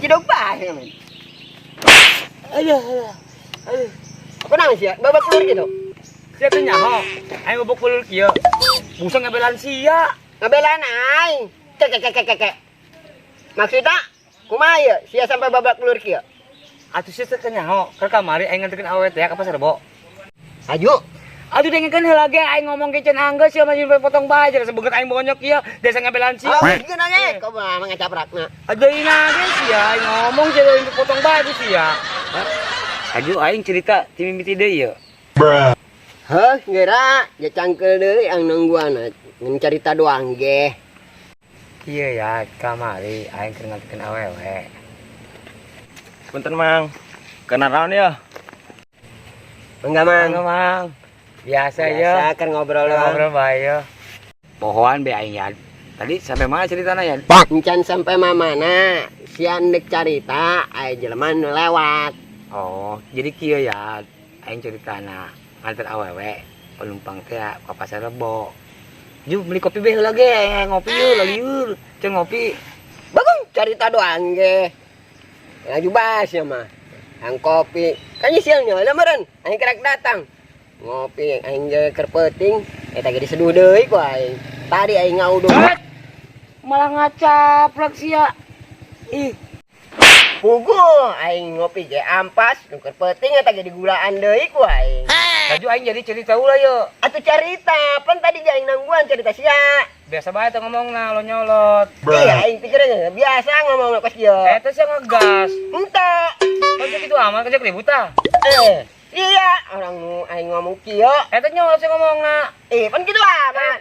Cidog bae men. Aduh, aduh. Aduh. Apa nang sia? Babak belur gitu. Sia teh nyaho. Aing babak belur kieu. Busa ngabelaan sia. Ngabelaan aing. Kek kek kek kek. Maksudna kumaha ieu? Sia sampai babak belur kieu. Atuh sia teh nyaho. Keur kamari aing nganterkeun awewe teh ka pasar Rebo. Aju. Aduh dengekeun heula ge aing ngomong ge can anggeus sia mah potong bae jeung sebeget aing bonyok kieu desa ngabelaan sia. Oh, geuna ge kok mah ngacaprakna. Aduh ina ge sia aing ngomong sia aing potong bae ku sia. Aju aing cerita ti mimiti deui ieu. Heuh, geura ja cangkeul deui ang nungguan ngan carita doang ge. Kieu ya kamari aing keur nganterkeun awewe. Punten Mang. Kenal naon ya? Enggak Mang. Mangga Mang. Biasa ya. Biasa keur ngobrol doang. Ngobrol bae ya. Pohoan be aing ya. Tadi sampai mana ceritana ya? Encan sampai mamana, sia ndek carita aya jelema nu lewat. Oh, jadi kieu ya. Aing ceritana nganter awewe penumpang teh ka pasar Rebo. Ju beli kopi be heula ge, ngopi yeuh lagi yeuh. Can ngopi. Bagong carita doang ge. Laju bahas ya mah. Ang kopi. Kan siang nya heula meureun. Aing kerek datang. Ngopi aing ge keur peuting, eta ge diseduh deui ku aing. Tadi aing ngaudung. Malah ngacaplak sia. Ih, Puguh aing ngopi ge ampas, nu keur peuting eta ge digulaan deui ku aing. Laju aing jadi cerita ulah yeuh. Atuh carita, pan tadi ge aing nangguan carita sia. Biasa bae teh ngomongna lo nyolot. Iya, aing pikirnya biasa ngomong kos kieu. Eta sia ngegas. Henteu. Kan kitu amat kerja ribut tah. Iya, orang nu aing ngomong kieu. Eta nyolot sia ngomongna. Pan kitu amat.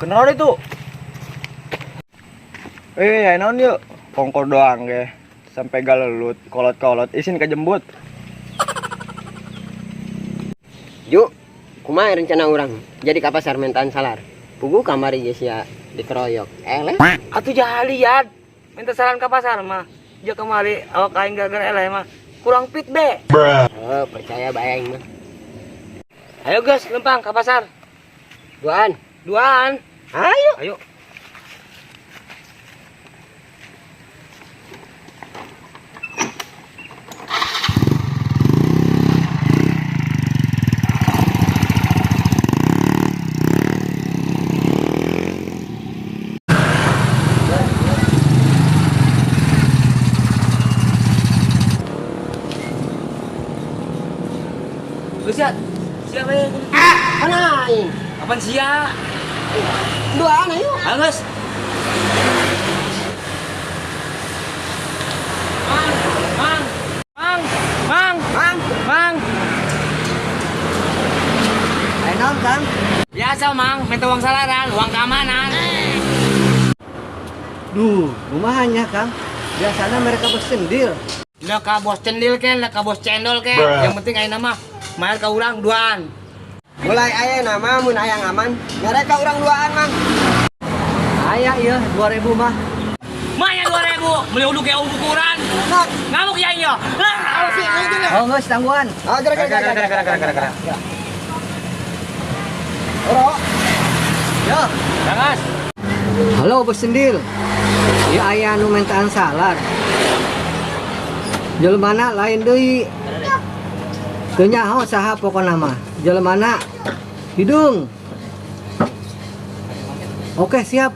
Kenal itu? Ayo naon yuk. Kongkor doang ge. Sampai galelut, kolot-kolot, isin kejembut. Ju, kumaha rencana urang? Jadi ka pasar mentaan salar. Puguh kamari ge sia dikeroyok. Eleh. Atuh jahali ya. Minta saran ka pasar mah. Ja kamari awak aing gara-gara eleh mah. Kurang fit be. Oh, percaya bae aing mah. Ayo guys, lempang ka pasar. Duaan. Duaan. Ayo. Ayo. Siap, siap ya. Mana aing? Kapan siap? Duaan ayo. Ayo guys. Mang, mang, mang, mang, Mang, mang. ayo naon, Kang? Biasa mang, minta uang salaran, uang keamanan. Duh, rumahnya Kang. Biasanya mereka bos cendil. Lah ka bos cendil ke, lah ka bos cendol ke. Yang penting ayeuna mah mayar ka urang duaan. Mulai aya nama mun aya ngaman, mereka urang duaan, Mang. Aya iya 2000 mah. Maya 2000, beli uduk ya ukuran. Ngamuk ya iyo. Oh, geus tangguhan. Ah, gerak gerak gerak gerak gerak gerak. Oro. Yo. Jangas. Halo bos cendil. Ieu aya nu mentaan salar. Jelemana lain deui. Teu nyaho saha pokona mah. Jelemana hidung. Oke, siap.